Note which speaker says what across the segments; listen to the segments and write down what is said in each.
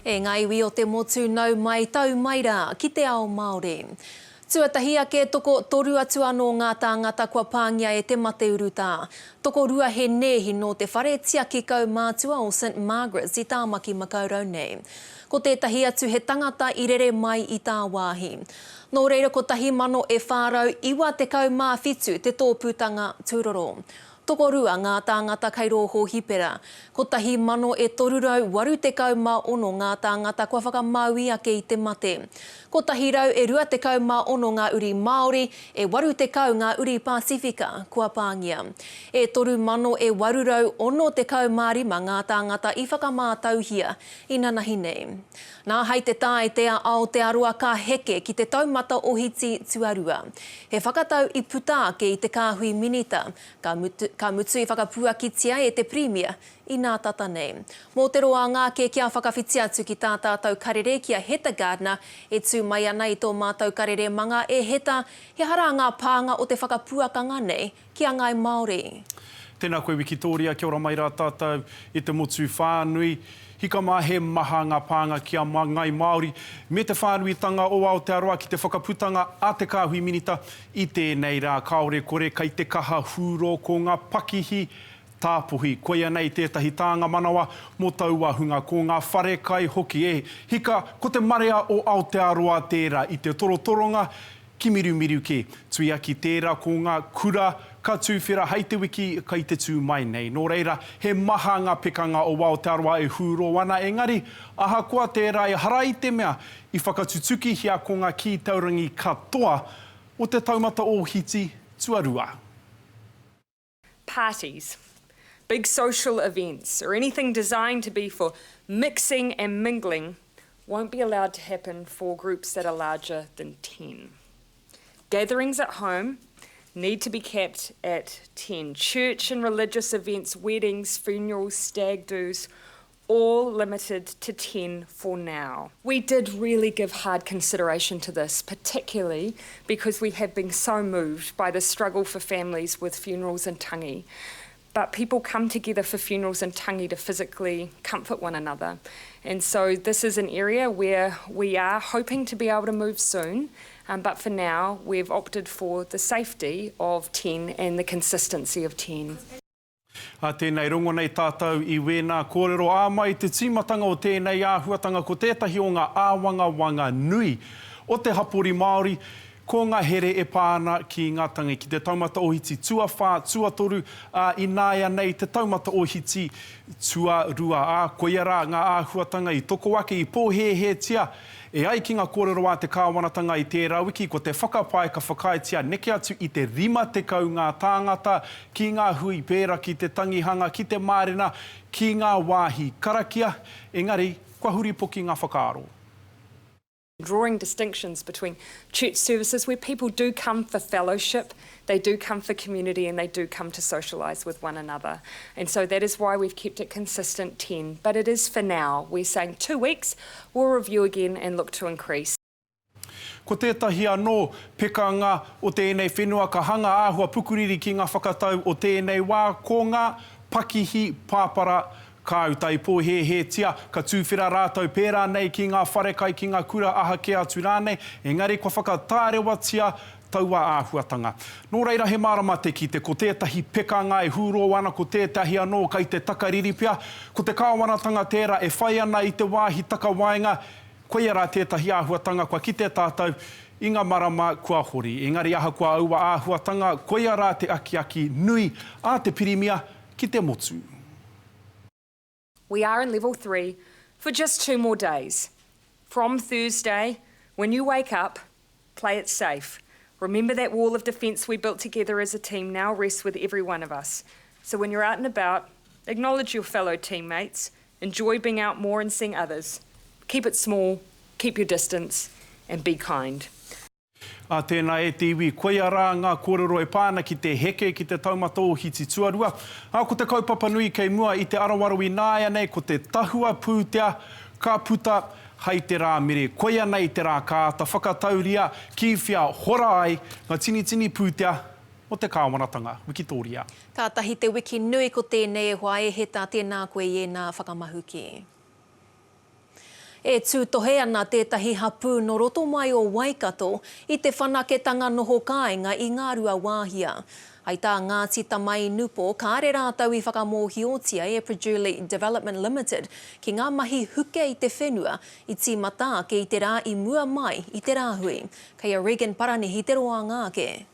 Speaker 1: E ngā iwi o te motu nau mai tau mai rā ki te ao Māori. Tuatahi ake toko toru atu anō ngā tāngata kua pāngia e te mate urutā. Tokorua he nēhi nō te whare tiaki kaumātua o St Margaret's i Tāmaki Makaurau nei. Ko tētahi atu he tangata i rere mai i tāwāhi. Nō reira 1497 te tōpūtanga tūroro. Tokorua ngā tāngata kei rō hōhipera. 1,000 e 386 ngā tāngata kua whakamāui ake i te mate. 100 e 26 ngā uri Māori, e 80 ngā uri Pasifika kua pāngia. E 3,000 e 865 ngā tāngata i whakamātauhia inanahi nei. Nā, hei te tāite a Aotearoa ka heke ki te taumata ohiti tuarua. He whakatau i puta ake i te kāhui minita, ka mutu, ka mutu i whakapuakitia e te Pirimia i nā tata nei. Mō te roanga ake kia whakawhiti atu ki tā tātou karere ki a Heta Gardner e tū mai ana i tō mātou karere manga e Heta, he aha rā ngā pānga o te whakapuakanga nei ki a Ngāi Māori?
Speaker 2: Tēnā koe Wikitōria, kia ora mai rā tātou i te motu whānui. Hika mā he maha ngā pānga ki a Ngāi Māori me te whānuitanga o Aotearoa ki te whakaputanga a te Kāhui Minita i tēnei rā. Kāore kore kei te kaha hūro ko ngā pakihi tāpohi. Koia nei tētahi tānga manawa mō taua hunga. Ko ngā wharekai hoki. E hika, ko te marea o Aotearoa tērā i te torotoronga Ki Mirumiru kē. Tuia ki tērā ko ngā kura ka tūwhera hei te wiki kai te tū mai nei. Nō reira, he maha ngā pekanga o Aotearoa e hūrō ana engari, ahakoa tērā ehara i te mea i whakatutukihia ko ngā kī taurangi katoa o te taumata ōhiti tuarua.
Speaker 3: Parties, big social events or anything designed to be for mixing and mingling won't be allowed to happen for groups that are larger than 10. Gatherings at home need to be capped at 10. Church and religious events, weddings, funerals, stag do's, all limited to 10 for now. We did really give hard consideration to this, particularly because we have been so moved by the struggle for families with funerals and tangi. But people come together for funerals and tangi to physically comfort one another. And so this is an area where we are hoping to be able to move soon. Um, but for now, we've opted for the safety of 10 and the consistency of 10.
Speaker 2: Ā, tēnei rongo nei tātou i wēnā kōrero, ā, mai te tīmatanga o tēnei āhuatanga ko tētahi o ngā āwangawanga nui o te hapori Māori, ko ngā here e pā ana ki ngā tangi, ki te taumata ohiti tuawhā, tuatoru, ā, ināianei te taumata ohiti tuarua, ā, koia rā ngā āhuatanga i toko ake, i pōhēhētia E ai ki ngā kōrero a te kāwanatanga i tērā wiki, ko te whakapae ka whakaaetia neke atu i te 50 ngā tāngata ki ngā hui pērā ki te tangihanga, ki te mārena, ki ngā wāhi karakia, engari kua huripoki ngā whakaaro.
Speaker 3: Drawing distinctions between church services where people do come for fellowship, they do come for community and they do come to socialise with one another. And so that is why we've kept it consistent 10, but it is for now. We're saying two weeks, we'll review again and look to increase.
Speaker 2: Ko tētahi anō pekanga o tēnei whenua ka hanga āhua pukuriri ki ngā whakatau o tēnei wā ko ngā pakihi pāpara kāuta i pōhēhētia ka tūwhera rātou pērā nei ki ngā wharekai, ki ngā kura aha kē atu rānei, engari kua whakatārewatia taua āhuatanga. Nō reira he mārama te kite ko tētahi pekanga e hūrō ana, ko tētahi anō kai te takariri pea, ko te kāwanatanga tērā e whai ana i te wāhi takawaenga, koia rā tētahi āhuatanga kua kite tātou i ngā marama kua hori. Engari ahakoa aua āhuatanga, koia rā te akiaki nui a te Pirimia ki te motu.
Speaker 3: We are in level 3 for just two more days. From Thursday, when you wake up, play it safe. Remember that wall of defence we built together as a team now rests with every one of us. So when you're out and about, acknowledge your fellow teammates, enjoy being out more and seeing others. Keep it small, keep your distance, and be kind.
Speaker 2: Ā, tēnā e te iwi, koia rā ngā kōrero e pā ana ki te heke ki te taumata ōhiti tuarua. Ā, ko te kaupapa nui kei mua i te aroaro ināianei ko te tahua pūtea ka puta hai te Rāmere. Koia nei te rā ka āta whakatauria ki whea hora ai ngā tinitini pūtea o te kāwanatanga. Wikitōria.
Speaker 1: Kātahi te wiki nui ko tēnei e hoa e Heta, tēnā koe i ēnā whakamahuki. E tūtohe ana tētahi hapū nō roto mai o Waikato i te whanaketanga noho kāinga i Ngāruawāhia. Hai tā Ngāti Tamainupō, kāre rātou i whakamōhiotia e Prajuli Development Limited ki ngā mahi huke i te whenua i tīmata ake i te rā i mua mai i te rāhui. Kei a Regan Paranihi te roanga ake.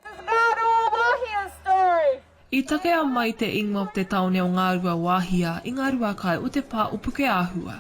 Speaker 4: This is Ngāruawāhia's story.
Speaker 5: I takea mai te ingoa o te tāone o Ngāruawāhia i ngā rua kai o te pā o Pukeāhua,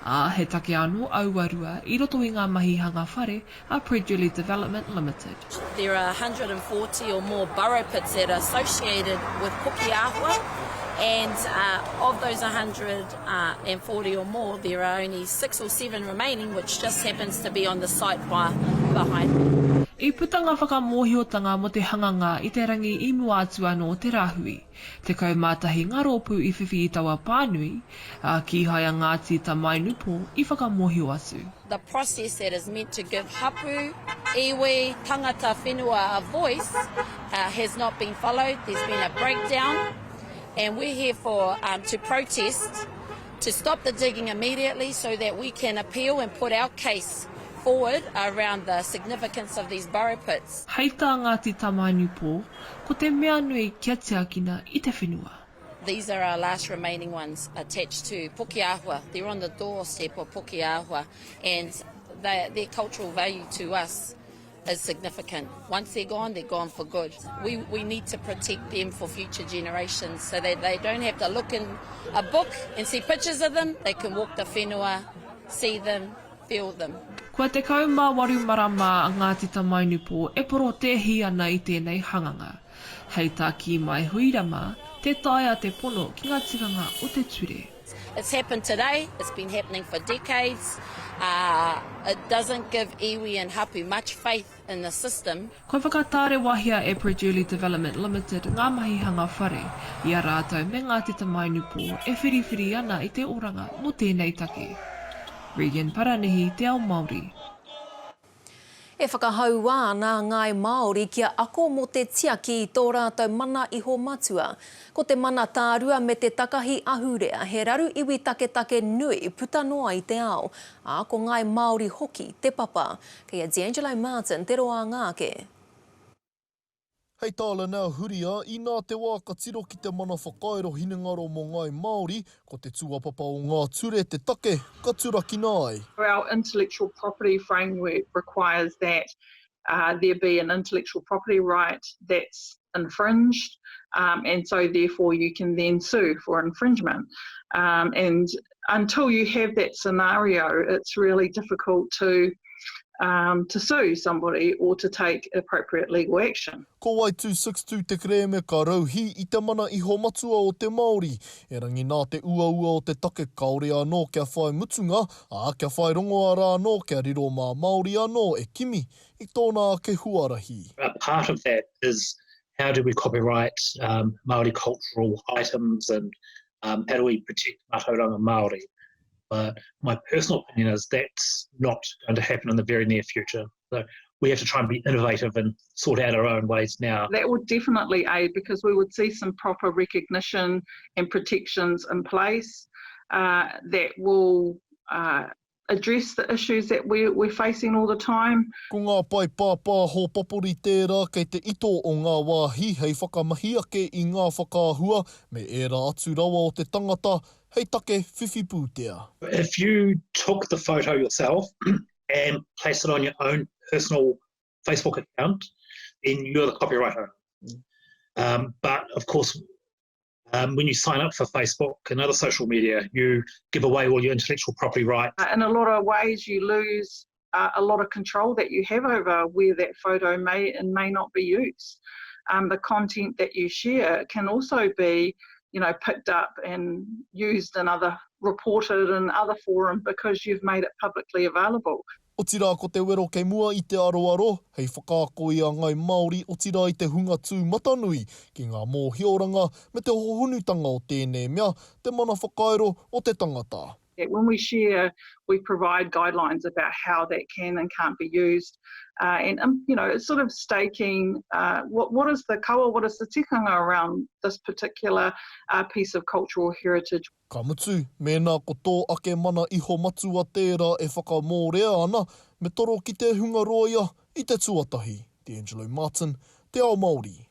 Speaker 5: ā, he take anō aua rua i roto i ngā mahi hanga whare a Predjuli Development Limited.
Speaker 6: There are 140 or more burrow pits that are associated with Pukeāhua and of those 140 or more there are only six or seven remaining which just happens to be on the site behind me.
Speaker 5: I puta ngā whakamōhiotanga mō te hanganga i te rangi i mua atu anō te rāhui. 11 ngā rōpū i whiwhi i taua pānui, ā, kīhai a Ngāti Tamainupō i whakamōhio atu.
Speaker 6: The process that is meant to give hapu, iwi, tangata whenua a voice has not been followed, there's been a breakdown and we're here for to protest to stop the digging immediately so that we can appeal and put our case forward around the significance of these burrow pits.
Speaker 5: Hei tā Ngāti Tamainupō, ko te mea nui kia tiakina i te whenua.
Speaker 6: These are our last remaining ones attached to Pukeahua. They're on the doorstep of Pukeahua and their, their cultural value to us is significant. Once they're gone, they're gone for good. We, we need to protect them for future generations so that they don't have to look in a book and see pictures of them. They can walk the whenua, see them, feel them.
Speaker 5: Kua 18 marama a Ngāti Tamainupō e porotēhi ana i tēnei hanganga. Hei tā Kīmai Huirama, tē taea te pono ki ngā tikanga o te ture.
Speaker 6: It's happened today, it's been happening for decades, uh, it doesn't give iwi and hapu much faith in the system.
Speaker 5: Kua whakatārewahia e Prejuli Development Limited ngā mahi hanga whare, i a rātou me Ngāti Tamainupō e whiriwhiri ana i te oranga mō tēnei take. Regan Paranihi, Te Ao Māori.
Speaker 1: E whakahaua ana a Ngāi Māori kia ako mō te tiaki i tō rātou mana iho matua. Ko te mana tārua me te takahi ahurea he raru iwi taketake nui puta noa i te ao, ā, ko Ngāi Māori hoki te papa. Kei a D'Angelo Martin te roanga ake.
Speaker 7: Hei tā Linnell Huria, inā te wā ka tiro ki te mana whakairo hinengaro mō Ngāi Māori, ko te tūapapa o ngā ture te take ka turakina ai.
Speaker 8: Our intellectual property framework requires that there be an intellectual property right that's infringed and so therefore you can then sue for infringement. And until you have that scenario, it's really difficult to um, to sue somebody or to take appropriate legal action.
Speaker 7: Ko Wai 262 te kerēme ka rauhī i te mana iho matua o te Māori. Erangi nā te uaua o te take kāore anō kia whai mutunga, ā, kia whai rongoā rā anō kia riro mā Māori anō e kimi i tōna ake huarahi.
Speaker 9: A part of that is how do we copyright um, Māori cultural items and um, how do we protect mātauranga Māori? But my personal opinion is that's not going to happen in the very near future. So we have to try and be innovative and sort out our own ways now.
Speaker 8: That would definitely aid because we would see some proper recognition and protections in place uh, that will uh, address the issues that we're, we're facing all the time.
Speaker 7: Ko ngā pae pāpāho papori tērā kei te ito o ngā wāhi hei whakamahi ake i ngā whakaahua me ērā atu rawa o te tangata hei take whiwhi pūtea.
Speaker 9: If you took the photo yourself and placed it on your own personal Facebook account, then you're the copyright owner. Um, but of course, um, when you sign up for Facebook and other social media, you give away all your intellectual property rights.
Speaker 8: Uh, in a lot of ways, you lose uh, a lot of control that you have over where that photo may and may not be used. Um, the content that you share can also be, you know, picked up and used in other, reported in other forum because you've made it publicly available.
Speaker 7: Otirā ko te wero kei mua i te aroaro, hei whakaako i a Ngai Māori otirā i te hunga tūmatanui ki ngā mōhioranga me te hohonutanga o tēnei mea, te mana whakairo o te tangata.
Speaker 8: that when we share, we provide guidelines about how that can and can't be used. Uh, and, um, you know, it's sort of staking uh, what, what is the kawa, what is the tikanga around this particular uh, piece of cultural heritage.
Speaker 7: Ka mutu, mēnā ko tō ake mana iho matua tērā e whakamōrea ana, me toro ki te hunga rōia i te tuatahi. D'Angelo Martin, Te Ao Māori.